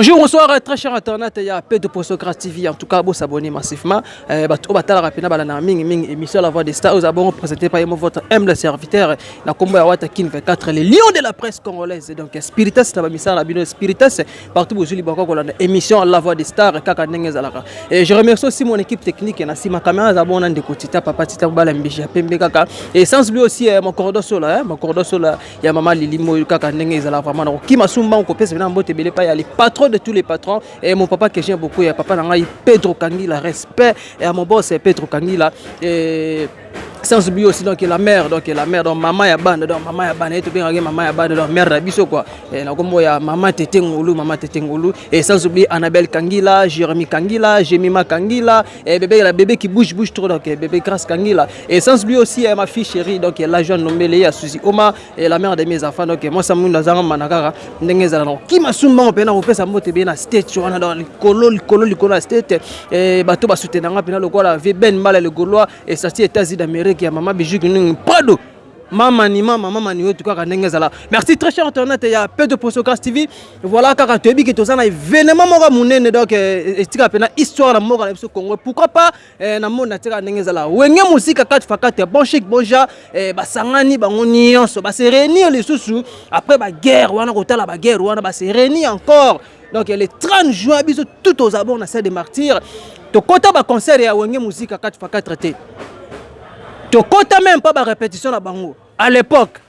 Bonjour, bonsoir, très cher internaute, il y a Pedro Postocrat TV. En tout cas, vous s'abonner massivement. Bato batalaka pena balana mingi mingi émission La Voix des Stars. Vous abonnez présenté par votre humble serviteur, na kombo ya Wata Kin 24, le lion de la presse congolaise. Donc, Spiritas na bamisa na bino Spiritas partout bozuli bako kolanda émission La Voix des Stars kaka ndenge ezalaka. Et je remercie aussi mon équipe technique na sima caméra zabona ndeko Tita papa Tita bala mbiji ya pembe kaka. Et sans oublier aussi mon cordon sola, hein, mon cordon sola ya mama Lili Moyo kaka ndenge ezalaka vraiment na kokima sumba kopesa bina mbote ebele pa ya les patrons de tous les patrons et mon papa que j'aime beaucoup, ya papa na ngai Pedro Kangila, respect et à mon boss Pedro Kangila. Et sans oublier aussi donc la mère, donc la mère, donc maman ya bana, donc maman ya bana, et tout bien maman ya bana, donc mère na biso quoi, et na kombo ya maman Tete Ngulu, maman Tete Ngulu. Et sans oublier Annabelle Kangila, Jérémy Kangila, Jemima Kangila et bébé, la bébé qui bouge bouge trop, donc bébé Grâce Kangila. Et sans oublier aussi ma fille chérie, donc la jeune nommée ya Suzy Oma et la mère de mes enfants. Donc moi ça munda zanga manakaka ndenge ezala na kima sumba mpe na kopesa mbote be na state wana, donc likolo likolo likolo na state. Et bato basoutenanga mpena lokola ve Ben Mbala le Gaulois et sati États-Unis d'Amérique ya mama Bijou Kinungi Prado, mama ni mama mama ni wetu kaka ndenge ezala. Merci, très cher internaute ya Pedro Postocras TV. Voilà, kaka toyebi ke toza na événement moko monene, donc etika mpena histoire na mboka na biso Congo, pourquoi pas na monde atika ndenge ezala. Wenge Musica 4 x 4, bon chic bon genre, basangani bango nyonso, base réunir lisusu après baguerre wana, kotala baguerre wana, base réunir encore. Donc le 30 juin, biso tout aux abords na Stade des Martyrs. Tokota baconcert ya Wenge Musica 4 x 4 te, tokota même pas barépétition na bango. À l'époque,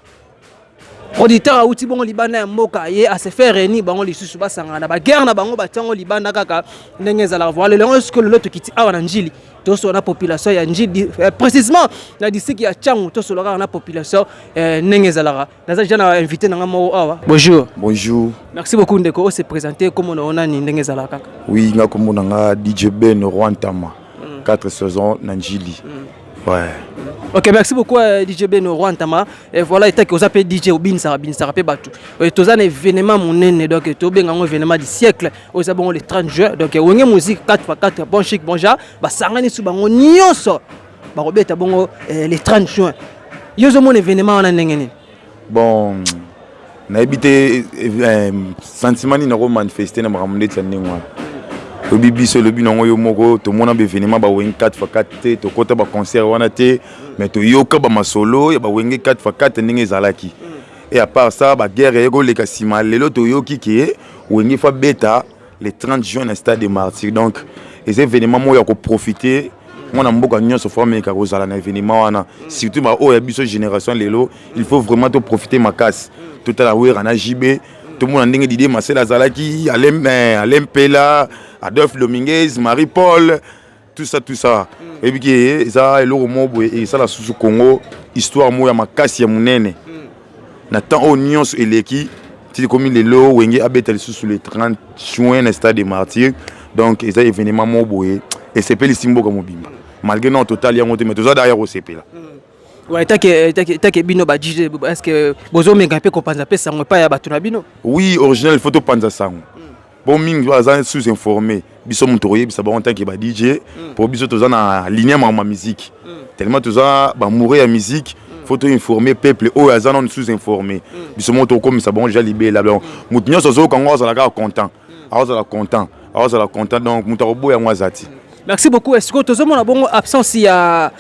producteur awuti bongo libanda ya mboka, ye ase faire réunir bango lisusu, basangana na baguerre na bango, batiango libanda kaka ndenge ezalaka. Voilà, lelo soki lelo tokiti awa na Njili, tosola na population ya Njili, précisément na district ya Tshangu, tosola kaka na population ndenge ezalaka. Naza déjà na invité na nga moko awa. Bonjour. Bonjour. Merci beaucoup, ndeko. Ose présenter, kombo na onani ndenge ezalaka kaka. Oui, nga kombo na nga DJ Ben Rwantama, 4 saisons na Njili. Ouais. Ok, merci beaucoup, DJ Ben Rwantama. Et voilà, etaki oza mpe DJ, obinisaka binisaka mpe bato. Toza na événement monene, donc tobenga yango événement du siècle, oyo eza bongo le 30 juin. Donc Wenge Musique 4 x 4, bon chic bon genre, basangani su bango nyonso, bakobeta bongo le 30 juin. Yo ozomona événement wana ndenge nini? Bon, nayebi te sentiment nini nakomanifeste na makambo ndeti ya ndenge wana. Oyebi biso, elobi nango yo moko, tomona baévénement bawenge 4 x 4 te, tokɔta baconcert wana te, mais toyoka bamasolo ya bawenge 4 x 4 ndenge ezalaki. Et à part ça, baguerre eye koleka nsima. Lelo toyoki ke Wenge fa beta le 30 juin na Stade des Martyrs. Donc eza événement moko ya koprofite. Mwana mboka nyonso fo ameka kozala na événement wana, surtout baoyo ya biso génération lelo. Il faut vraiment toprofite makasi, totala Wera na JB, tomona ndenge Didier Masela azalaki, Alain Mpela, Adolphe Dominguez, Marie Paul, tout ça, tout ça. Oyebi ke eza eloko moko boye esala susu Congo histoire moko ya makasi ya monene na temps oyo nyonso eleki ti komi lelo Wenge abeta lisusu le 30 juin na Stade des Martyrs. Donc eza événement moko boye esepelisi mboka mobimba, malgré non total yango te, mais toza derrière kosepela. Ouais, etake bino ba DJ, est ce que bozomenga mpe kopanza mpe sango epai ya bato na bino? Oui, original, il faut topanza sango. Bon, mingi baza sous informé. Biso moto koyebisa bango tant que ba DJ, po biso toza na ligne ya makambo ya musique, tellement toza bamoureux ya musique, faut toinformer peuple oyo aza nano sous informé. Biso moko tokomisa bango déjà libela. Donc moto nyonso azoyoka yango azala kaka content, azala content, azala content. Donc moto akoboya yango aza ti. Merci beaucoup. Est-ce que tozomona bongo absence ya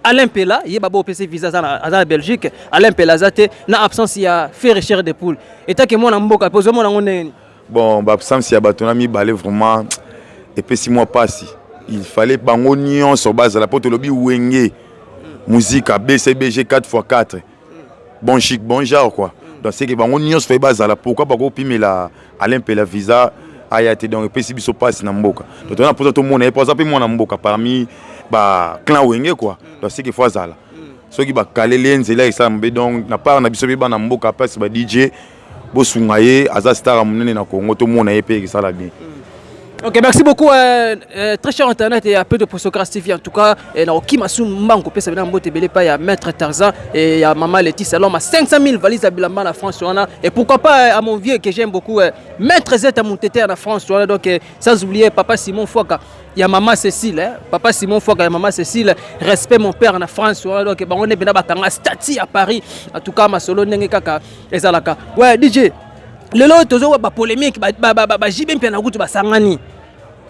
Alain Mpela, ye babo opesi visa, aza na Belgique, Alain Mpela aza te, na absence ya Ferre Chair de Poule? Etake mwana mboka mpe, ozomona yango ndenge nini? Bon, baabsence ya bato na mibale vraiment epesi mwa mpasi. Il fallait bango nyonso bazala, mpo tolobi Wenge Musica BCBG 4 x 4, bon chic bon genre quoi. Donc c'est que bango nyonso fallait bazala. Pourquoi bakopimela Alain Mpela visa aya te? Donc epesi biso mpasi na mboka. Donc tona mposa tomona ye, mpo aza mpe mwana mboka parmi baclan Wenge quoi. Donc c'est que faut azala. Soki bakaleli ye nzela, esala mabe. Donc na part na biso mpe bana mboka, mpasi ba DJ, bosunga ye, aza star ya monene na Congo, tomona ye mpe esala bien. Ok, merci beaucoup, très cher internaute et un peu de Postocras TV. En tout cas, na okima su mbango pesa bina mbote belé pa ya Maître Tarzan et ya Maman Laetitia Loma, 500 000 valises à bilamba na France wana. Et pourquoi pas à mon vieux que j'aime beaucoup, Maître Z à Montete na France wana. Donc sans oublier Papa Simon Fouaka, ya Maman Cécile, hein. Papa Simon Fouaka, ya Maman Cécile, respect mon père na France wana. Donc bango ne bena bakanga statut à Paris. En tout cas, masolo ndenge kaka ezalaka. Ouais, DJ. Lelo tozowa bapolémique, baJB mpe na kutu basangani,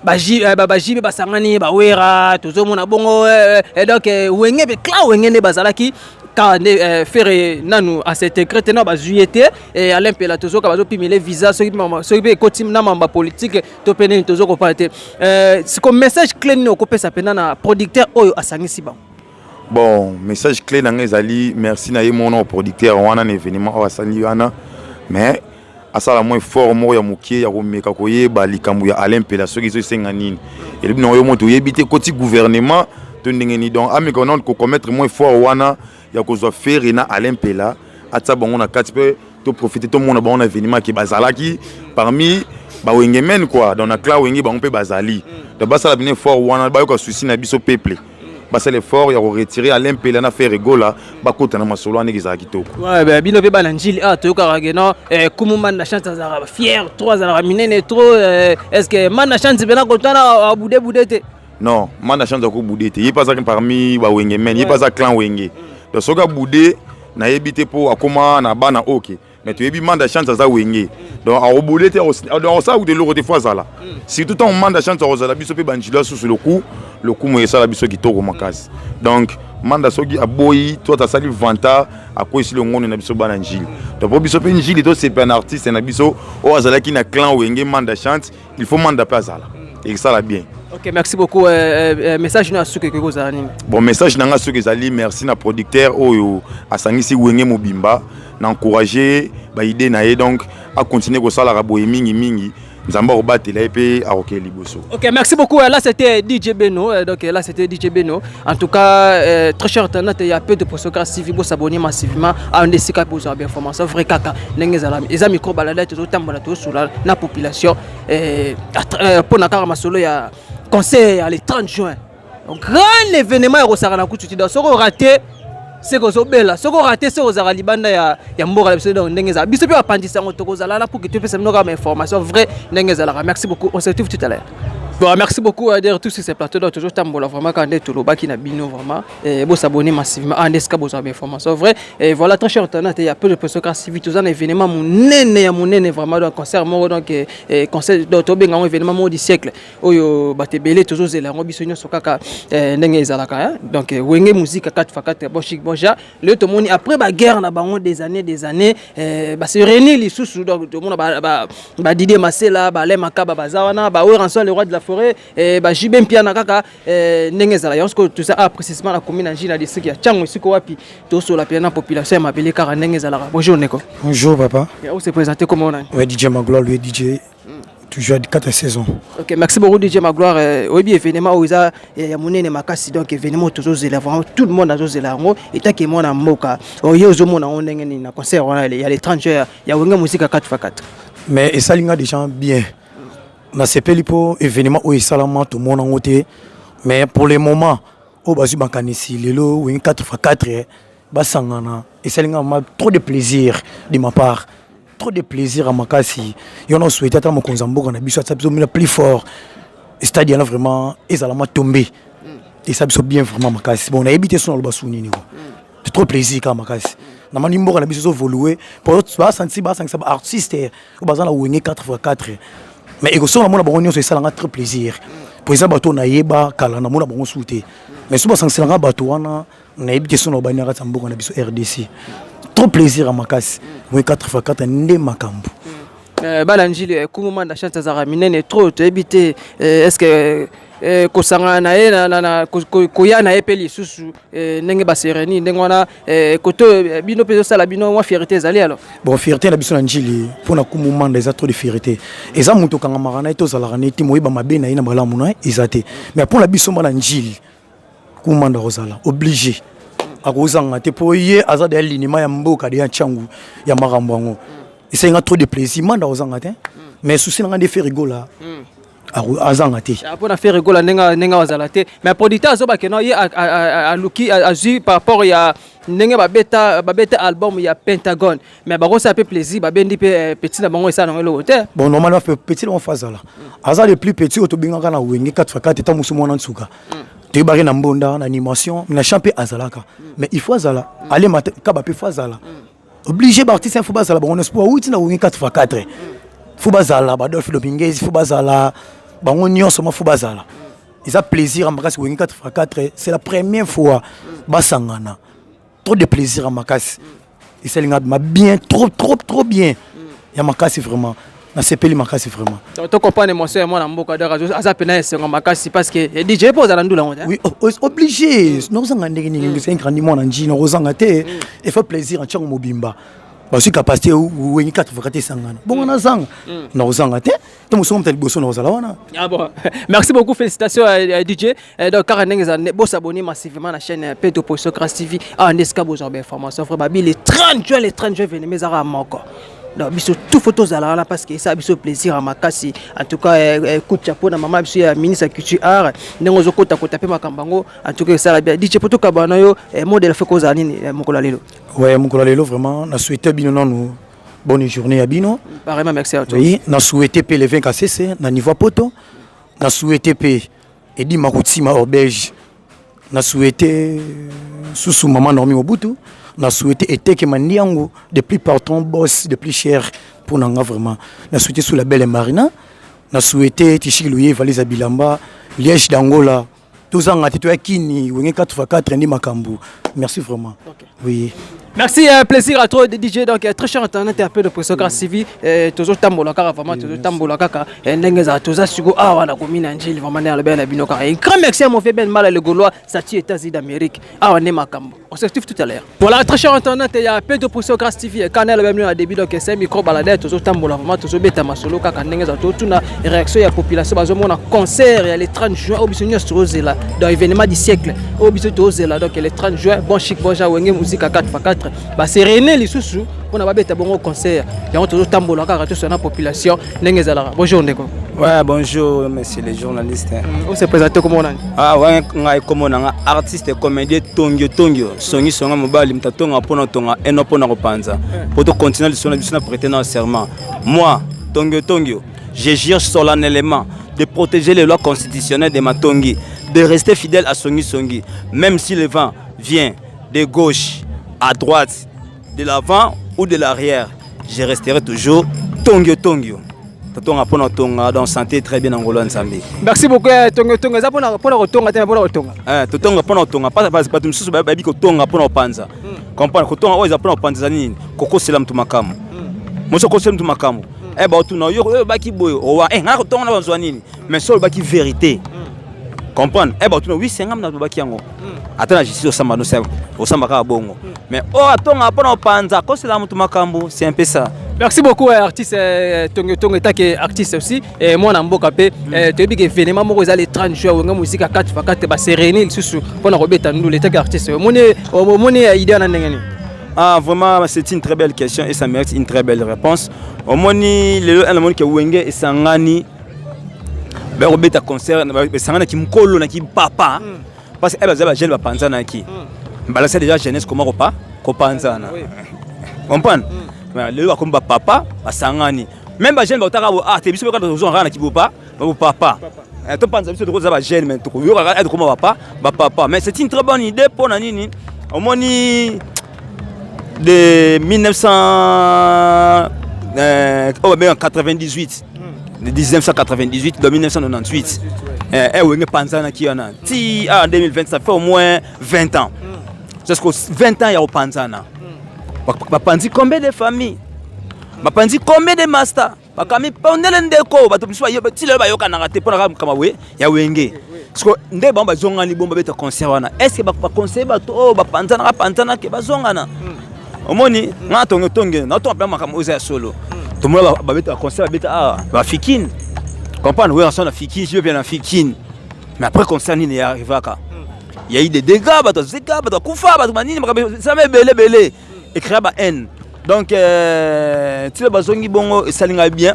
baJB basangani, baWera tozomona bongo. Donc Wenge mpe, clan Wenge nde bazalaki kaka nde Ferre nanu as'intégrer te na bazwi ye te. Alain Mpela tozoka bazopimela visa, soki mpe ekoti na mamba politique to mpe nini, tozokopana te. Siko message clé nini okopesa mpenza na producteur oyo asangisi bango? Bon, message clé na ngai ezali merci na ye mona producteur wana na événement oyo asali wana, mais asala mwa effort moko ya moke ya komeka koyeba likambo ya Alain Mpela, soki ezosenga nini. Elobi na yo moto oyebi te, koti gouvernement to ndenge nini. Donc ameka nano kocommettre mwa effort wana ya kozwa Ferre na Alain Mpela, atia bango na kati mpe toprofite tomona bango na événement ke bazalaki parmi baWenge men quoi. Donc na clan Wenge bango mpe bazali. Donc basala bino effort wana, bayoka souci na biso peuple, basala effort ya koretirer Alain Mpela na Ferre Gola, bakota na masolo wana, ezala kitoko. Bino mpe bana Njili awa toyokaka ke no kumu Manda Chance azalaka fier trop, azalaka minene trop. Est ce que Manda Chance mpena kotwana abudebude te? Non, Manda Chance akobude te. Ye mpe azalaki parmi baWenge men, ye mpe aza clan Wenge. Donc soki abude, nayebi te mpo akóma na bana oke, mais toyebi Manda Chance aza Wenge, donc akobude te, akosala kuta eloko te. Fo azala surtout ntango Manda Chance akozala, biso mpe banjila susu lokumu esala biso kitoko makasi. Donc Manda soki aboyi to asali vanta, akweyisi longono na biso bana Njili. Donc mpo biso mpe Njili tosepela na artiste na biso oyo azalaki na clan Wenge, Manda Chante, il faut Manda mpe azala, ekesala bien. Ok, merci beaucoup. Message no ya suki ekoki kozala nini? Bon, message na nga soki ezali merci na producteur oyo asangisi Wenge mobimba, na encourage baidée na ye. Donc acontinue kosalaka boye mingimingi, Nzambe akobatela ye mpe akokee liboso. Ok, merci beaucoup. Là, c'était DJ Beno. Donc là, c'était DJ Beno. En tout cas, très cher internaute, il y a peu de Postocratie TV. Vous s'abonner massivement. À un des pour avoir information. Vrai kaka. Ndenge zala. Eza micro balada tozo tambola to sur la population. Pour na masolo ya concert le 30 juin. Donc grand événement ya kosaka na kutu ti. Donc soko raté, seke ozobela, soki oraté, seke ozalaka libanda ya mboka na biso. Donc ndenge ezala, biso mpe bapandisa yango, tokozala na pour que topesa bino kaka bainformation vrai ndenge ezalaka. Merci beaucoup, on se retrouve tout à l'heure. Bon, merci beaucoup d'ailleurs tous sur ces plateaux. Donc toujours tambola vraiment quand tolobaki na bino vraiment bo s'abonner massivement ah ndeska bozwa ba information vrai. Et voilà, très cher internaute, il y a peu de personnes qui vite un événement monene ya monene vraiment. Donc concert moko, donc concert, donc tobenga yango événement moko du siècle oyo bato ebele tozozela yango biso nyonso kaka ndenge ezalaka, hein. Donc Wenge Musique 4 x 4, bon chic bon ja. Lelo tomoni après baguerre na bango des années, des années, base réunir lisusu. Donc tomona baDidier Masela, baAlain Makaba baza wana, baWerrason le roi de la forêt, baJB Mpiana kaka ndenge ezala yango. Sikoyo toza a précisément na commune ya Njili, na district ya Tshangu, esika wapi tosola mpe na population ya mabele kaka ndenge ezalaka. Bonjour ndeko. Bonjour papa. Ose présenter comment nani? Ouais, DJ Magloire, lui DJ, toujours à 4 saisons. Ok, merci beaucoup DJ Magloire. Oyebi événement oyo eza ya monene makasi. Donc événement tozozela vraiment, tout le monde azozela yango. Etaki mwana mboka oye, ozomona yango ndenge nini na concert wana ya le 30 juin ya Wenge Musique 4 x 4? Mais esali nga déjà bien. Nasepeli mpo événement oyo esalama tomona yango te, mais pour le moment oyo bazwi makanisi lelo Wenge 4 x 4 basangana, esali nga ma trop de plaisir de ma part, trop de plaisir ya makasi. Yo na osouhaite ata mokonzi ya mboka na biso atia biso mina plus fort, stade yana vraiment ezala mwa tombe, esa biso bien vraiment makasi. Bon, nayebi te so naloba su nini quoi, c'est trop plaisir kaka makasi. Namoni mboka na biso ezoévolue, basanti basangisa baartiste oyo baza na Wenge 4 x 4, mais ekosonga namona bango nyonso, esalanga très plaisir po eza bato oyo nayeba kala, namona bango su te, mais so basangiselanga bato wana, nayebi te so na obani na kati ya mboka na biso RDC. Trop plaisir ya makasi, Wenge 4 x 4 nde makambo. Bana Njili, kumu Manda Chance azalaka minene trop, toyebi te est ce que kosangana na ye, koya na ye mpe lisusu ndenge basereni ndenge wana koto bino mpe ezosala bino mwa fierté ezali alors? Bon, fierté na biso na Njili mpona kumu Manda eza trop de fierté. Eza moto okangamaka na ye te, ozalaka na ye te, moyeba mabe na ye na malamu na ye eza te, mais mpona biso bana Njili, kumu Manda kozala obligé, akozanga te mpo ye aza deya linima ya mboka, deya ntiangu ya makambo yango. Esalinga trop de plaisir, Manda kozanga te, mais souci na nga nde Ferre Gola azanga te. Mpona Ferre Gola ndenge azala te, mais producteur azobake no ye aluki azwi par rapport ya ndenge babeta album ya Pentagone, mais bakosala mpe plaisir, babendi mpe petit na bango, esala nango eloko te. Bon, normalement petit na bango fo azala, aza le plus petit oyo tobengaka na Wenge 4 x 4. Eta mosu mwana nsuka toyebaki na mbonda na animation na champ mpe azalaka, mais il faut azala alema kaba mpe fo azala. Obligé, baartiste faut bazala bango nyonso, po awuti na Wenge 4 x 4. Faut bazala baAdolphe Dominguez, faut bazala bango nyonso, ma faut bazala. Eza plaisir ya makasi. Wenge 4 x 4, c'est la première fois basangana. Trop de plaisir ya makasi, esalinga ma bien, trop trop trop bien ya makasi. Vraiment nasepeli makasi vraiment. Donc to comprendre émotion ya mwana mboka. Donc aza pena esengo makasi parce que DJ mpo ozala ndula yango te. Oui, obligé. Nakozanga ndenge nini? C'est un grandi mwana njini, nakozanga te. Il faut plaisir ntiango mobimba bazwi capacité. Wenge 4 x 4 esangana bongo, nazanga, nakozanga te. To mosungo moto ya liboso nakozala wana. Ah bon, merci beaucoup, félicitations à DJ. Donc, kaka ndenge eza, bosabonner massivement na chaîne Peto Position Grâce TV. Ah, ndeska bozwa ba information. Frère Babi, le 30 juin, le 30 juin, événement ezaka moko. Donc biso tout faut tozala wana parce que esa biso plaisir ya makasi. En tout cas, coup de chapeau na mama biso ya ministre ya culture, art, ndenge ozokota-kota mpe makambo yango. En tout cas, esala bien. DJ, po tokaba na yo, modèle fe kozala nini mokolo ya lelo? Ouais, mokolo ya lelo, vraiment na souhaite bino nanu bonne journée ya bino. Vraiment, merci à toi. Oui, na souhaite mpe le 20 kasese na niveau ya poto, na souhaite mpe Edi Makotima Orbege, na souhaite susu mama Normi Mobutu, na souhaite Eteke Mandiango depuis patron boss depuis cher mpo na nga. Vraiment na souhaite sous la belle Marina, na souhaite Tishiki Luye, valise ya bilamba Liège d'Angola. Tozanga te, toya kini Wenge 4 x 4 ndi makambo. Merci vraiment. Oui. Merci, plaisir à toi DJ. Donc, très cher internaute, un peu de pression grâce TV. Toujours tambola kaka, vraiment, toujours tambola kaka. Ndenge za toza siko awa na commune Angel, vraiment na le na bino kaka. Un grand merci à mon frère Ben Mala le Gaulois, Sati États-Unis d'Amérique. Awa ne makambo. On se retrouve tout à l'heure. Voilà, très cher internaute, il y a peu de pression grâce TV. Canal le même début, donc c'est micro baladeur, toujours tambola, vraiment toujours beta masolo kaka ndenge za tout na réaction ya population bazomona concert ya le 30 juin au biso nyonso tozela dans événement du siècle au biso tozela. Donc le 30 juin, bon chic bon genre, Wenge Musique 4 x 4 baserene lisusu mpona babeta bongo concert yango. Tozotambola kaka, tosona population ndenge ezalaka. Bonjour ndeko. Ouais, bonjour, monsieur les journalistes. Ose présente, komona nani? Ah ouais, ngai komona nga artiste comédien Tongio Tongio, songi songa mobali mtatonga mpona tonga eno mpona kopanza. Po to continuer lisolo na biso na prêter na serment. Moi, Tongio Tongio, je jure solennellement de protéger les lois constitutionnelles de Matongi, de rester fidèle à Songi Songi, même si le vent vient de gauche à droite, de l'avant ou de l'arrière. Je resterai toujours Tongio Tongio. Totonga mpona tonga, donc santé très bien na ngolo ya Nzambe. Merci beaucoup. Tongo Tongo eza mpona kotonga te, mpona kotonga. Totonga mpona kotonga. Bato mosusu bayebi kotonga mpona kopanza. Comprendre, kotonga oyo eza mpona kopanza eza nini? Kokosela motu makambo. Moso okosela motu makambo, baotuna yo: oyo obaki boye owa, ngai kotonga na bazwa nini? Mais so olobaki vérité, comprendre, baotuna: oui, senga na olobaki yango. Ata na justice osamba, no osamba kaka bongo. Mais oyo atonga mpona kopanza, akosela motu makambo, c'est un peu ça. Merci beaucoup, artiste Tongo Tongo. Etake artiste aussi, mwana mboka mpe, toyebi ke événement moko eza le 30 juin, Wenge Musique 4 x 4 basereni lisusu mpona kobeta ndula. Etake artiste, omoni idée wana ndenge nini? Ah, vraiment, c'est une très belle question et ça mérite une très belle réponse. Omoni, lelo namoni ke Wenge esangani bakobeta concert, esanganaki mokolo naki papa, parce que baza bajeune bapanzanaki, balakisa déjà jeunesse comment kopa kopanzana, comprendre. Lelo bakomi bapapa, basangani, même bajeune baotaka bo: ah te, biso mpe kaka tozonga kaka na kibopa bopapa, topanza biso, tokoza bajeune, mais tokoyokaka tokoma bapa bapapa. Mais c'est une très bonne idée. Mpo na nini? Omoni, de 1900 oyo babengaka 98, de 1998 de 1998, Wenge epanzanaki wana ti en 2020, ça fait au moins 20 ans. Jusqu'au 20 ans ya kopanzana, bapanzi combien de familles, bapanzi combien de master, bakami pondele ndeko, bato mosusu ti lelo bayokanaka te mpona kaka kama we ya Wenge. Parce nde bango bazongani bongo, babeta concert wana, est ce que baconseille bato oyo bapanzanaka panzanake bazongana? Omoni, nga tonge tonge naotonga mpe makambo oyo eza ya solo. Tomona babeta baconcert, babeta awa bafikine, comprendre, oyo na fikine, je bien na fikine. Mais après concert, nini arrivaka? Il y a eu des dégâts, bato azeka, bato akufa, bato banini, makambo esama ebele ebele, ecréa ba haine. Donc tilo bazongi bongo, esali ngai bien,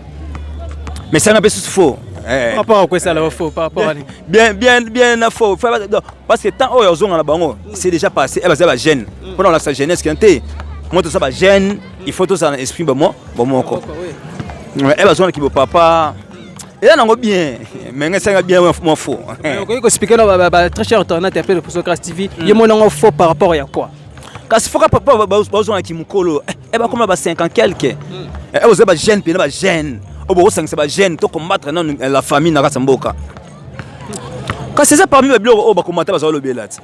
mais esalinga mpe susu faux. Par rapport à quoi ça la faux? Par rapport à Bien bien bien na faux, parce que tant oyo ozonga na bango, c'est déjà passé. Baza bajeune mpona kolakisa jeunesse ke te mo toza bajeune, il faut tozala na esprit bamo bomoko. Bazongaki bopapa, eza nango bien, mais ngai esalinga bien mwa faux. Okoki koexpliquer na très cher internaute appelé le Grâce TV, ye monango faux par rapport ya quoi? Kasi foka papa bazongaki mokolo e bakoma ba 50 quelque, e boza bajeune mpena, bajeune oyo bokosangisa bajeune to combattre nanu la famille na kati ya mboka. Kasi eza parmi babiloko oyo bakomata baza kolobela ti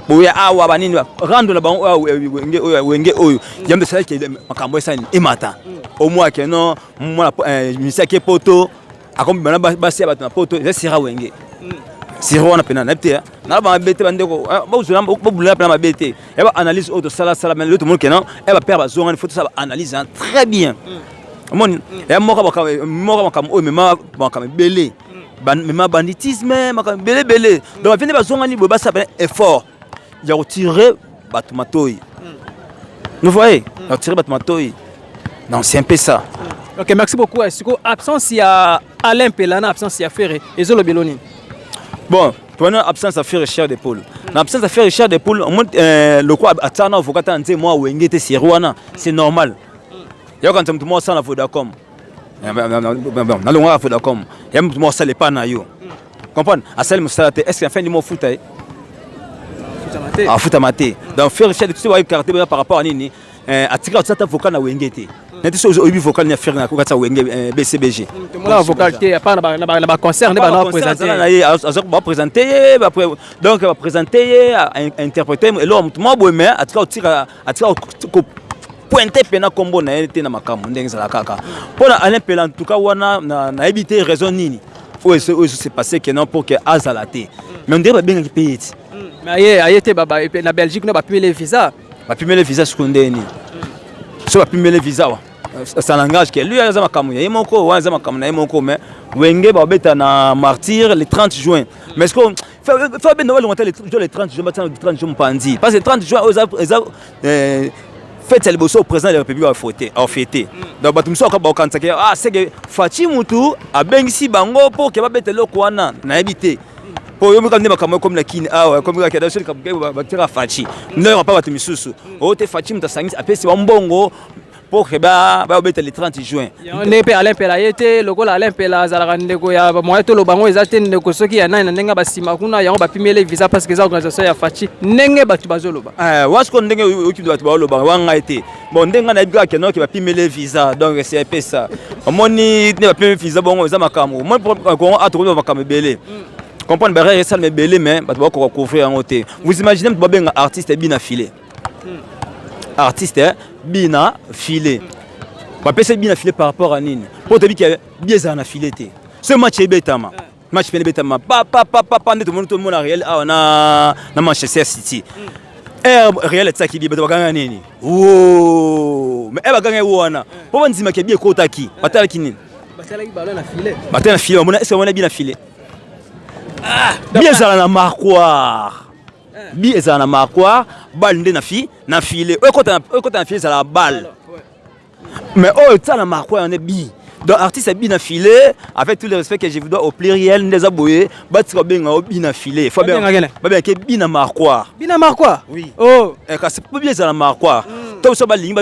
boya awa banini rando na bango oyo Wenge oyo, Wenge oyo yambe esalaki makambo esani emata omoi ke non, mwana misi ake Poto, akomi na basi ya bato na Poto. Eza sira Wenge, sira wana mpena nayebi te, naloba mabe te. Bandeko bobulana mpena mabe te, ya baanalyse oyo tosalasala. Mais lelo tomoni ke non, ya bapère bazongani, faut tosala baanalyse très bien. Omoni ya moko makambo oyo mema makambo ebele, mema banditisme, makambo ebele ebele. Donc bavende bazongani boye, basala pena effort ya kotirer bato matoi. Vous voyez, ya kotirer bato matoi. Donc c'est un peu ça. Ok, merci beaucoup. Siko absence ya Alain Mpela na absence ya Ferre ezolobela nini? Bon, prenons absence ya Ferre Chair de Poule. Na absence ya Ferre Chair de Poule, omoni lokwa atia na avocat na nzembo mwa Wenge te, série wana c'est normal. Yokanisa motu moko asala na Vodacom, nalongaka Vodacom, ya motu moko asala epa na yo, comprendre, asali mosala te, est ce que afin ndimo ofuta ye? Afutama te. Donc Ferre Chair de Poule écarté par rapport à nini? Atikala kotia ata vocal na Wenge te. Neti so oyebi vocal ni Ferre na kati ya Wenge BCBG. Tomona vocal te, apa na baconcert nde bana baprésente na ye, aza baprésente ye. Donc baprésente ye, interprété eloko motu moko boye, mais atika kotika, atika kopointe mpena nkombo na ye te na makambo ndenge ezala kaka. Mpona Alain Mpela, en tout cas wana nayebi te raison nini oyo ezo se passe ke non, pour ke azala te. Mais ondire babengaki mpe ye ti. Mais aye te na Belgique, no bapimeli visa. Bapimeli visa sikoyo ndenge nini? So bapimeli visa wa, ça n'engage que lui. Aza makambo ya ye moko wana, eza makambo na ye moko. Mais Wenge babeta na Martyr le 30 juin. Mais ce que fa benda balonga te le 30 juin, batia le 30 juin mopanzi, parce que le 30 juin oyo eza fête ya liboso au président de la République afete. Donc bato mosusu bakokanisaki: ah, seke Fatshi mutu abengisi bango mpo ke babeta eloko wana. Nayebi te, mpo yo moko nde makambo ekomi na Kini awa, ekomi kaka batiaka Fatshi nde pa bato misusu oyo te. Fatshi mutu asangisi, apesi bambongo mpo ke babeta le 30 juin. Nde mpe Alain Mpela ye te, lokola Alain Mpela azalaka ndeko ya moyen, toloba yango eza te ndeko soki ya nani na ndenge basima kuna, yango bapimeli visa parce que eza organisation ya Fatshi, ndenge bato bazoloba. Wasiko ndenge oyoki bato bazoloba wa ngai te. Bon, ndenge ngai nayebi kaka kenoki bapimeli visa, donc c'est un peu ça. Omoni nde bapimeli visa bongo, eza makambo. Omoni Kongo a tokobi makambo ebele, comprendre barrière esalema ebele, mais bato bakoka couvrir yango te. Vous imaginez moto babenga artiste bina filet, artiste bina filet, bapesa bina filet par rapport à nini? Mpo toyebi ke bi ezala na filet te. So match ebetama, match pene ebetama papapapapa nde tomoni, tomona Real awa na Manchester City. Air Real etiaki bi, bato baganga nini? O mais e baganga ye wana mpo bandimaki bi ekotaki, batalaki nini? Batalaki ballon na filet. Batala na filet, bamona, est-ce bamona bi na filet? Bi ezala na marquoir, bi ezala na marquoir, balle nde na filet. Oyo ekota na filet ezala balle, mais oyo etia na marquoir nde bi. Donc artiste bi na filet, avec tout le respect que je vous dois au pluriel, nde eza boye, batika babenga o bi na filet, faut babengaki bi na marquoir. Bi na marquoir. Oui. Oh. Kasi po bi ezala na marquoir to biso balingi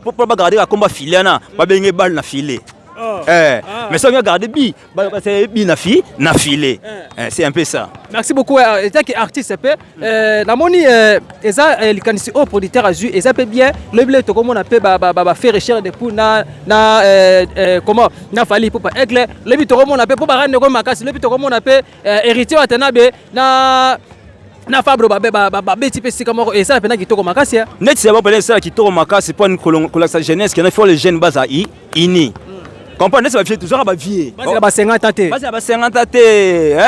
mpo bagarde bakomba filet wana, babenge balle na filet. Mais soki garde bi, c'est bi na filet, c'est un peu ça. Merci beaucoup. Etaki artiste mpe namoni eza likanisi oyo producteur azwi, eza mpe bien. Lobi le tokomona mpe baFerre Chair de Poule na comment, na Fally Ipupa Aigle. Lobi tokomona mpe mpo barande ekomi makasi. Lobi tokomona mpe Héritier Watanabe na Fabre babeti mpe esika moko, esala mpena kitoko makasi. Neti ya bapena esala kitoko makasi mpo kolakisa jeunesse kena faut les jeunes baza unis, comprendre. Neti bavie, tozwaka bavie. Bazela ba 50 ans te. Bazela ba 50 ans te.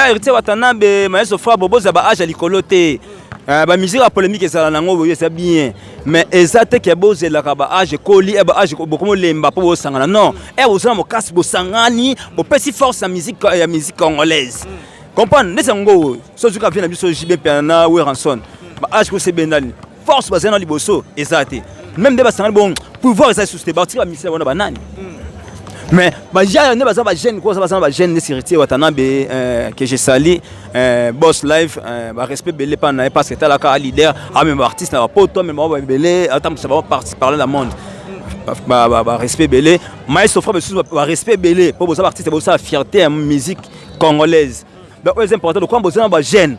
Héritier Watanabe, maestro Fabre, bozala ba age ya likolo te. Bamusique ya polémique ezala nango boye, eza bien, mais eza te ke bozelaka ba age ekoli, ba age bokomolemba mpo bosangana. Non, e bozala mokasi, bosangani, bopesi force ya musique, ya musique congolaise, comprendre. Neti yango so ozuka vie na biso JB mpe na Werrason, ba age kosebendani, force bazali na liboso eza te. Même nde basangani bon, pouvoir eza lisusu te, batika bamisala wana banani. Mais baja nde baza bajeune ko, baza bajeune nde Héritier Watanabe, que je sali, boss live, barespect ebele mpa na ye, parce que talaka leader, amema baartiste na bapoto, amema bango ebele, atambwisa bango parler na monde. Barespect ebele, maestro Fra besusu, barespect ebele mpo boza baartiste, bosala fierté ya musique congolaise. Donc oyo eza important, lokola boza na bajeune,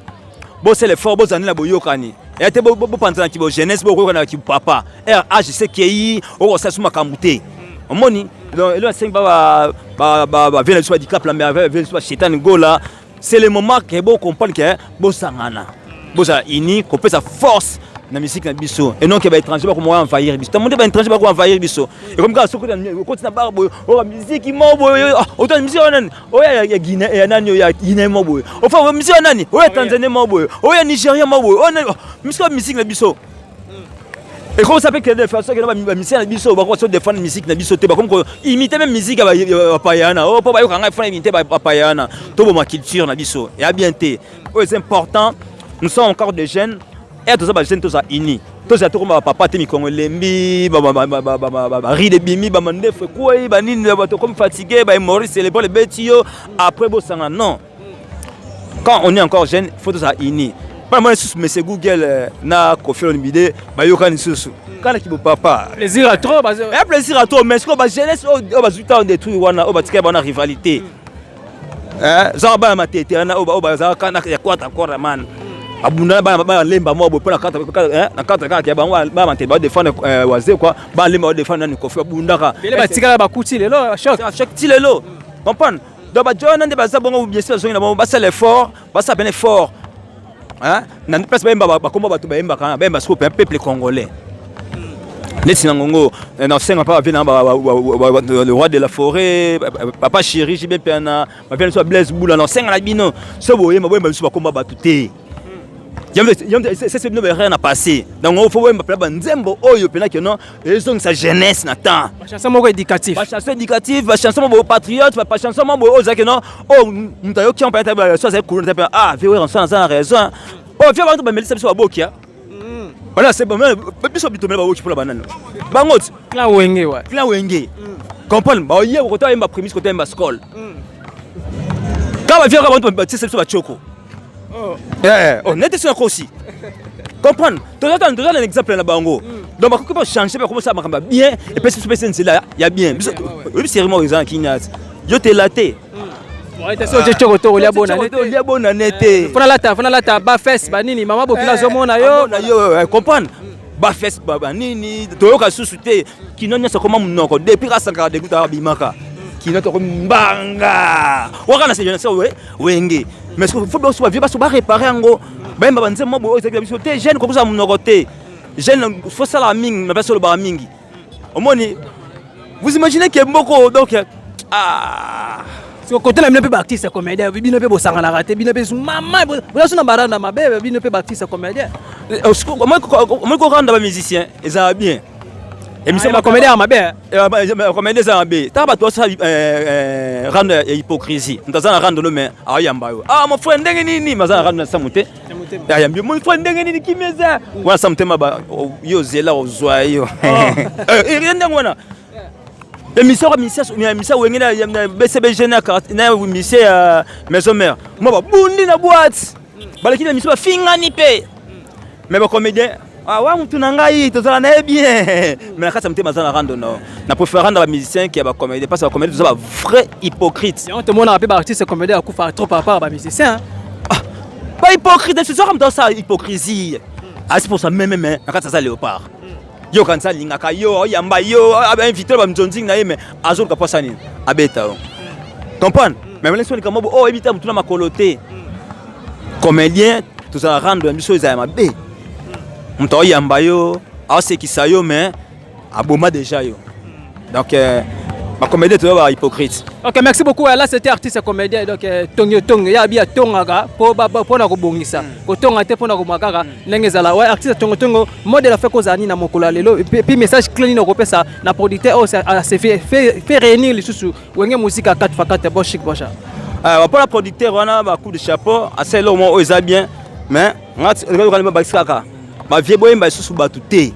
bosala effort, bozala nde na boyokani. Eya te bopanzana ki bo jeunesse, bokoyoka na ki papa. Âge sekei, okosala su makambo te. Omoni, donc elo asengi ba ba ba ba vieux na biso ba Dicap la Merveille, vieux na biso ba Chetani Gola, c'est le moment que bo comprendre que bosangana. Bozala uni, kopesa force na musique na biso et non que ba étranger bakomoya envahir biso. Tamonde ba étranger bako envahir biso. Et comme kaka soki okoti na bar boye, oyo musique mo boye, otala musique wana nani? Oyo ya Guinée, ya nani, oyo ya Guinée mo boye. Ofa musique wana nani? Oyo ya Tanzanie mo boye, oyo ya Nigeria mo boye. Oyo nani? Musique ya musique na biso. Et comme ça peut que de façon que ba musicien na biso bako so défendre musique na biso te, bakomi ko imiter même musique ya bapaya wana. Oh, po bayoka ngai fana imiter bapaya wana. Toboma culture na biso ya bien te. Oyo c'est important, nous sommes encore des jeunes et toza ba jeunes, toza unis, tozala tokoma bapapa te. Mikongo elembi, baride ebimi, bamandefu ekwei, banini, bato comme fatigué, bahémorroïdes célébrale ebeti yo. Après bosanga non, quand on est encore jeune, faut tozala unis. Mpona mona lisusu monsieur Google na Koffi Olomide bayokani lisusu kana ki bopapa. Plaisir à trop. Ya plaisir à trop, mais sikoyo bajeunesse oyo bazwi ntango détruire wana, oyo batikali bana rivalité zaka bana matete wana oyo bazalaka ya kwata kora man, abundana bana balemba mwa boye mpo na karte kaka ya bango. Bana matete badéfendre waze kwa bana lemba badéfendre nani, Koffi, babundaka. Bele batikala bakuti lelo choc. Choc ti lelo, comprendre. Donc bajo wana nde baza bongo bien sûr, bazongi na bango, basala effort, basala pene effort na place bayemba bakomba bato bayembaka, bayemba sikoyo mpe peuple congolais. Neti na ngongo nasenga mpa bavieux na le roi de la forêt, papa chéri JB Mpiana, bavieux na biso Blaise Bula, nasenga na bino so boyemba, boyemba biso bakomba bato te. Sese bino baerreur na passé. Donc faut boyemba mpena banzembo oyo mpena keno ezongisa jeunesse na temps. Bachanson moko éducatif. Bachanson éducative, bachanson moko boye patriote, bachanson moko boye oyo ezalaki no oyo moto ayoki yango mpena so azali kuluna te, ah, vieux Werrason aza na raison. Oyo vieux bango bamelisa biso babokia wana, se biso bitomela baboki mpona banani bango ti. Clan Wenge wa. Clan Wenge, comprendre, baoye kota oyemba prémisse, kota oyemba skol kaka bavieux kaka bantu batisa biso batioko. Oh, nete so nakosi comprendre, toza na exemple na bango. Donc bakoki bachange, bakomosala makambo ya bien, epesi biso pesi nzela ya bien. Biso oyebi série moko eza na kini yo tela te. Olia bonane te. Fona lata bafes banini, mama bokila azomona yo. Yo comprendre, bafes banini toyoka susu te. Kino nyonso akoma monoko depuis kasankaka dekuta abimaka kino tokomi mbanga waka na se Wenge. Mais faut biso bavieux baso baréparé yango, bayemba banzembo boye oyo ezalaki na biso te. Jeune kokozala monoko te, jeune faut salaka mingi na place olobaka mingi. Omoni, vous imaginez ke moko donc, ah. Kote na bino mpe baartiste comédien, bino mpe bosanganaka te? Bino mpe mama boza so na baranda mabe, bino mpe baartiste comédien? Omoni, koranda bamusicien ezala bien. Émission bacomédien ya mabe. Comédien eza mabe. Taka bato basala rando ya hypocrisie. Moto aza na rando no, mais aoyamba yo: "Ah, mon frère, ndenge nini?" Mais aza na rando na sa mote, ayambi yo: "Mon frère, ndenge nini? Kimi eza wana." Sa motema yo ozela ozwa yo ndenge wana. Émission misien Wenge na BCBG na misien ya Maison Mère, mo babundi na boîte, baleki na émission, bafingani mpe. Mais bacomédien: "Ah, wa mutu na ngai, tozala na ye bien." Mais na kati ya motema aza na rando. No, na préfère rendre bamusicien ke ya bacomédien, parce que bacomédien toza bavrai hypocrite. Yango tomonaka mpe baartiste comédien akufaka trop par rapport ya bamusicien. Bahypocrite, soka moto asala hypocrisie asi pour sa meme, mais na kati aza léopard. Yo kanisa alingaka yo, ayamba yo, ainvite banzonzingi na ye, mais azoluka mposa nini abeta yo, comprendre. Mais mele soni kamo oyo oyebi te, motu na makolo te. Comédien tozala rando ya biso ezala mabe. Moto aoyamba yo, aosekisa yo, mais aboma déjà yo. Donc bacomédien toza bahypocrite. Ok, merci beaucoup. Là, c'était artiste comédien. Donc tongo tongo ya bia tongaka po mpona kobongisa, kotonga te mpona koboma kaka ndenge ezala. Ouais, artiste tongo tongo, mot de la fin kozala nini na mokolo ya lelo? Puis message clé nini okopesa na producteur oyo se fait réunir lisusu Wenge Musica 4 x 4, bon chic, bon chat? Mpona producteur wana, bacoup de chapeau, asala eloko moko oyo eza bien. Mais nga bakisi kaka bavieux, boyemba lisusu bato te.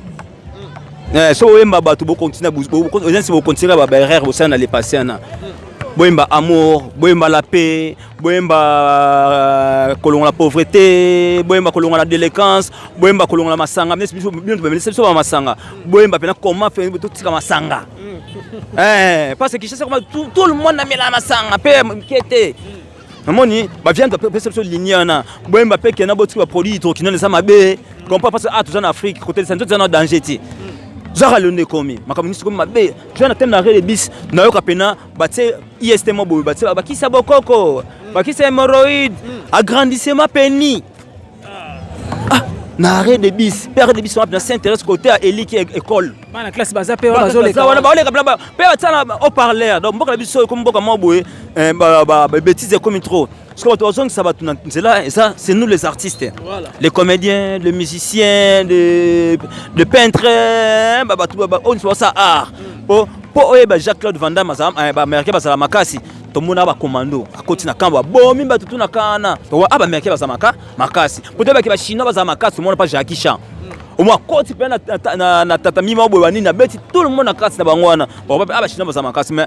So boyemba bato, bocontinue eza bocontinue baerreur bosala na le passé wana. Boyemba amour, boyemba la paix, boyemba kolongola pauvreté, boyemba kolongola délinquance, boyemba kolongola masanga. Bino tobemelisa biso bamasanga, boyemba mpena comment totika masanga, parce que Kinshasa, tout le monde amela masanga mpe mike te. Namoni baviande bapesa biso ligne wana, boyemba mpe kena botika baproduit hydroquinone eza mabe, comprend, parce que ah, toza na Afrique, kotelisa nzoto eza na danger te. Zaka lelo nde ekomi makambo nyonso ekomi mabe. Toza na teme na rele bis, nayoka pena batie ist mo boye, batie bakisa bokoko, bakisa hémorroïde, agrandissement pénis. Ah, na arrêt de bis, mpe arrêt de bis wana na saint thérèse, côté ya eliki école. Bana classe baza mpe wana, bazoleka. Wana baoleka mpena mpe batia na haut-parleur. Donc mboka na biso ekomi mboka moko boye, babêtise ekomi trop. Parce que bato bazongisa bato na nzela eza, c'est nous les artistes. Voilà. Les comédiens, les musiciens, les peintres, bato oyo nyonso basala art. Po oyeba Jacques Claude Van Damme, baaméricain bazala makasi. Tomona bacommando akoti na kambo, abomi bato tu na kana. A baaméricain bazala makasi. Po toyebaki bachinois bazala makasi, tomona mpa Jackie Chan omoi akoti mpe na tatami moko boye, banini, abeti tout le monde na kati na bango wana. A bachinois bazala makasi, mais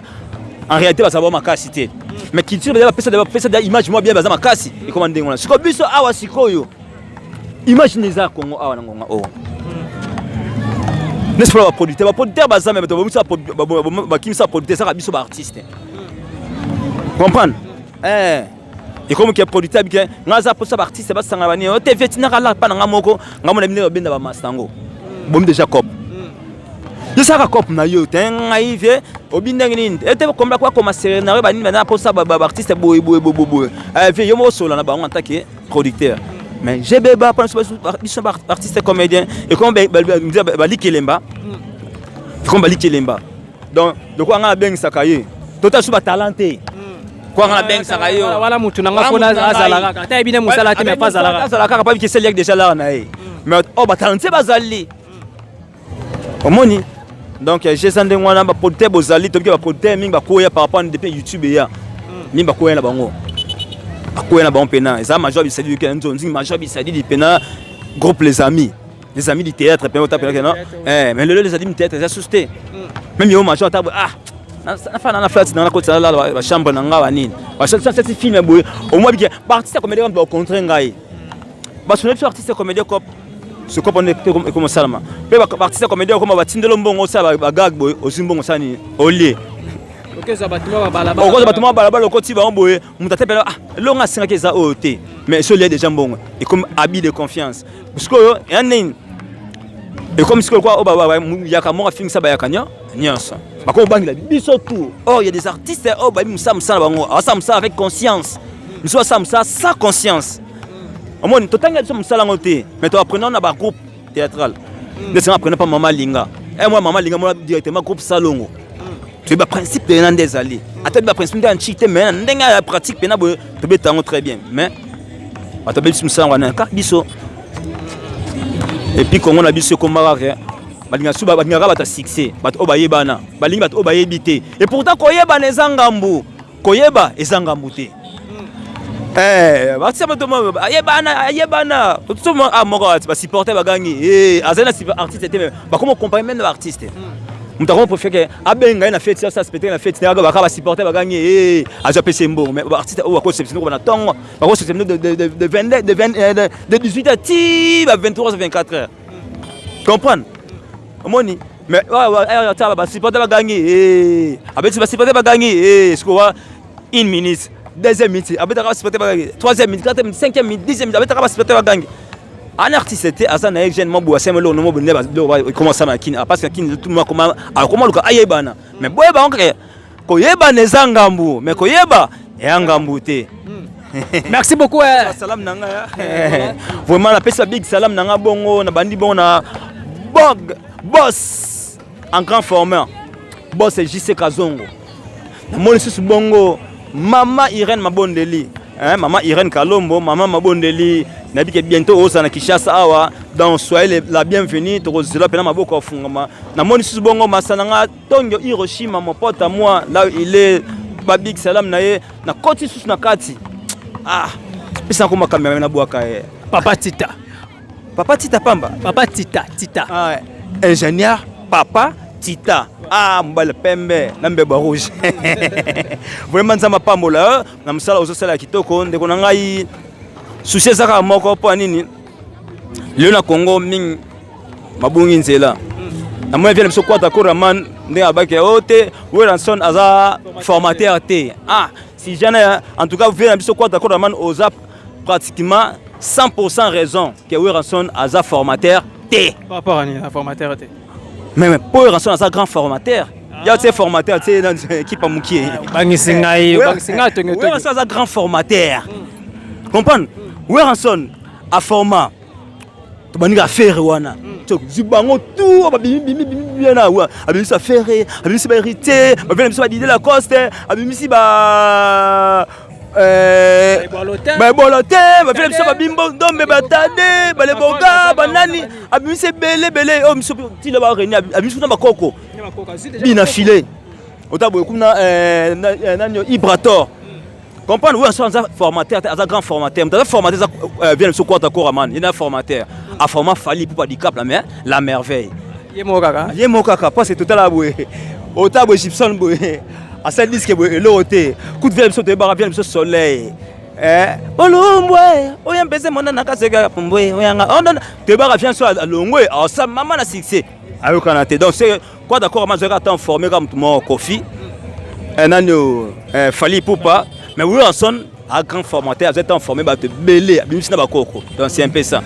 en réalité bazala bao makasi te. Mais culture bapesa da image moko bien, baza makasi, ekoma ndenge wana. Sikoyo biso awa, sikoyo image nini eza ya Congo awa na ngonga oyo? N'est-ce pas? Baproducteur baza, me bato bakimisa baproducteur ezaka biso baartiste, comprendre? Ekomi ke producteur bike nga aza mposa baartiste basangana banini o te vie tinaka la mpa na nga moko, nga mona bino babenda bamasa yango, bomi déjà cop yosalaka cop na yo te. Ngai vie obi ndenge nini ete komba bakoma scénario banini bana mposa baartiste boye boye boye boye, vie yo moko osola na bango en tant que producteur. Mais gbeba mpona biso baartiste comédien ekomi balikelemba, ekomi balikelemba. Donc lokola nga nabengisaka ye, tota so batalent te kwa nga nabengisaka yo. Wana mutu na nga mpona azala kaka, ata yebi ne mosala te, mais pa azala kaka. Azala kaka pabi keseli yaki déjà lara na ye, mais oyo batalent te bazali omoni. Donc eza ndenge wana. Baproducteur bozali, tobiki baproducteur mingi bakoya par rapport depuis YouTube eya mingi, bakoya na bango, bakoya na bango mpena. Eza Major Bisadidi ke nzonzi, Major Bisadidi mpena groupe Les Amis du Théâtre mpe ota mpena. Mais lelo Les Amis du Théâtre eza susu te. Même yo Major ata ah nafana na flat na nakotisa lala bachambre na nga banini basati film boye, omoi bike baartiste ya comédien bacontre ngai basona biso artiste comédien cop sikopo nde ekoma osalama mpe baartiste comédien okoma batindelo mbongo, osala bagag boye, ozwi mbongo, osala nini, olie. Okozwa bato mwa babalabala. Okozwa bato mwa balabala, okoti bango boye, moto ate pena ah elongo asengaki eza oyo te, mais so olia déjà mbongo, ekomi abus de confiance. Sikoyo ya nini ekomi sikoyo kwa oyo yaka moko afingisa bayaka nyonso, bakobangela biso tout. Or il y a des artistes oyo bayebi mosala, mosala na bango, asala mosala avec conscience, mosusu asala mosala sans conscience. Omoni, totangela biso mosala yango te, mais toapprenant na bagroupe théâtral nde senga apprenant pa Mama Linga e mwa Mama Linga mona directement groupe Salongo. Toyebi baprincipe pena nde ezali, ata baprincipe nde ya ntiki te, mais na ndenge ya pratique pena boye tobeta yango très bien. Mais bato babebisi mosala wana kaka biso. Et puis Kongo na biso ekomaka ke balingaka su, balingaka bato ya succès, bato oyo bayebana, balingi bato oyo bayebi te. Et pourtant koyebana eza ngambu, koyeba eza ngambu te. Batia bato ayebana, ayebana moko basupporter bagangi, azali na artiste te, mais bakoma comparer même na baartiste. Moto akoma préfère ke abenga ye na feti, asala spectacle na feti, baka basupporter bagangi, azwi, apesi mbongo. Mais baartiste oyo bakosepesa na ntongo, bakosepesa de 22, de 18 heures ti ba 23 24 heures, comprendre? Omoni, mais basupporter bagangi, abeti, basupporter bagangi, sikowa une minute, deuxième minute abetaka, basupporter bagangi, troisième minute, quatrième minute, cinquième minute, 10e minute abetaka, basupporter bagangi. Un artiste te aza na ye jeune mo boye, asema eloko nomo boye nde ekoma osala na Kini, parce que Kini tout akoma, akoma luka ayebana. Mais boyeba ngo kaka, koyebana eza ngambu, mais koyeba eya ngambu te. Merci beaucoup. Salam na nga vraiment, napesa big salam na nga bongo na bandi bongo na bog boss en grand format, boss JC Kazongo. Namoni lisusu bongo Mama Irène Mabondeli, hein, Mama Irène Kalombo, Mama Mabondeli, nayebi ke bientôt ozala na Kinshasa awa, donc soyez la bienvenue, tokozela mpena maboko afungama. Namoni lisusu bongo masa na nga Tongio Hiroshima, mon pote à moi, là où il est, babig salam na ye. Nakoti lisusu na kati, ah, pesa nakoma caméra na bwaka ye. Papa Tita. Papa Tita pamba. Papa Tita Tita. Ah, ingénieur Papa Tita, ah, mobali pembe na mbebo rouge, vraiment Nzambe apambola na mosala ozosala ya kitoko, ndeko na ngai. Susi eza kaka moko: mpo ya nini lelo na Congo mingi mabungi nzela? Namoni vie na biso Kwata Koraman ndenge abaki o te, Werrason aza formateur te. Ah. Si jamais, en tout cas, vieux na biso Quadra Koraman oza pratiquement 100% raison que Werrason aza formateur te. Par rapport à nini formateur te? Mais po Werrason aza grand formateur. Ya te formateur te na équipe ya mokie. Bangisi ngai, bangisi ngai tongo tongo. Werrason aza grand formateur. Comprendre? Werrason a format tobandiki affaire wana, zwi bango tout, babimibimibimi na wa, abimisi affaire, abimisi bahéritier, bavie na biso, badide Lacoste, abimisi ba baebolo te, bavie na biso, babimbo ndombe, batade, baleboga, banani, abimisi ebele ebele oyo biso tila bareni, abimisi kuna bakoko bina file ota boye kuna nani, Ibrator. Comprendre, oui, aza formateur te, aza grand formateur. Moto aza formateur aza vieux na biso Quadra Koraman. Ye na formateur, aforma Fally Ipupa Dicap la Merveille. Ye moko kaka. Ye moko kaka, parce que totala boye, otala boye, Gibson boye asali disque boye, eloko te. Kutu vieux na biso toyebaka, vieux na biso Soleil olumbwe oyo mpese monana kaseka pumbwe oyanga toyebaka vieux so alongwe, asala mama na succès, ayokana te. Donc c'est Quadra Koraman azwaki ata formé kaka motu moko, Kofi nani, Fally Ipupa. Mais Werrason a grand formateur, aza temps formé bato ebele, abimisi na bakoko. Donc c'est un peu ça.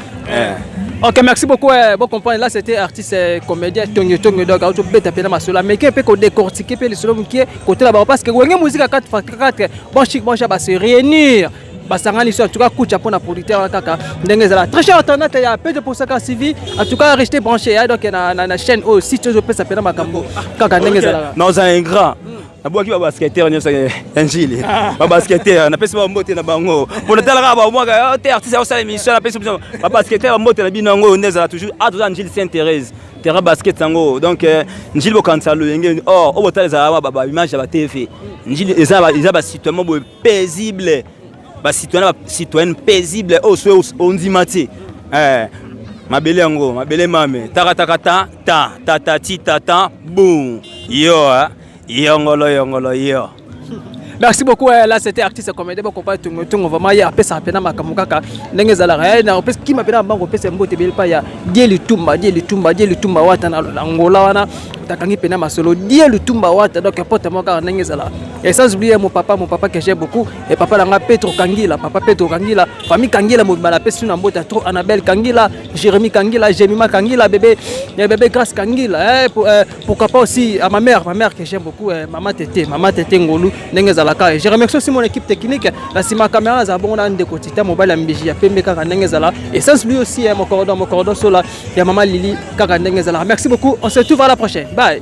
Ok, merci beaucoup. Bon, comprendre, là c'était artiste comédien Tongo Tongo, donc auto beta pena masolo, mais qui peut ko décortiquer pe les solo qui côté là-bas, parce que Wenge Musique à 4 x 4, bon chic bon chat va se réunir. Basangani so, en tout cas kucha mpona producteur wana kaka ndenge ezala. Très cher internaute ya peu de Posaka CV, en tout cas restez branché ya donc na chaîne oyo site ozopesa mpena makambo kaka ndenge ezalaka. Na oza ingrat, nabwaki babasketteur nyonso ya Njili, babasketteur napesi bambote na bango mpo natalaka bamwaka te artiste akosala émission. Napesi biso babasketteur bambote na bino. Yango nde ezala toujours a toza Njili, Saint Thérèse, terrain basket yango. Donc Njili bokanisa loyenge or oyo botala ezala baimage ya batv. Njili eza bacitoyen boye paisible, bacitoyen na bacitoyenne paisible oyo so ondima te. Mabele yango, mabele mame takataka ta ta tata ti tata bum yo yongolo yongolo yo. Merci beaucoup. Là, c'était artiste comédien. Bon, comprendre tout tout vraiment ya apesa pena makambo kaka ndenge ezalaka. Na opesa kima pena bango, opesa mbote ebele pa ya Die Lutumba, Die Lutumba, Die Lutumba Wata na Angola wana. Takangi pena masolo Die Lutumba Wata, donc porte moko kaka ndenge ezalaka. Et sans oublier mon papa que j'aime beaucoup, et papa nanga Petro Kangila, papa Petro Kangila, famille Kangila mobimba napesi na mbote trop, Annabelle Kangila, Jérémy Kangila, Jemima Kangila, bébé, bébé Grâce Kangila, eh, pourquoi pas aussi à ma mère que j'aime beaucoup, maman Tété, maman Tété Ngolu, ndenge ezalaka. Et je remercie aussi mon équipe technique, na nsima caméra aza bongo na ndeko Tita mobali ya mbiji ya pembe kaka ndenge ezala. Et sans oublier aussi mon cordon sola ya maman Lili kaka ndenge ezalaka. Merci beaucoup, on se retrouve à la prochaine. Bye.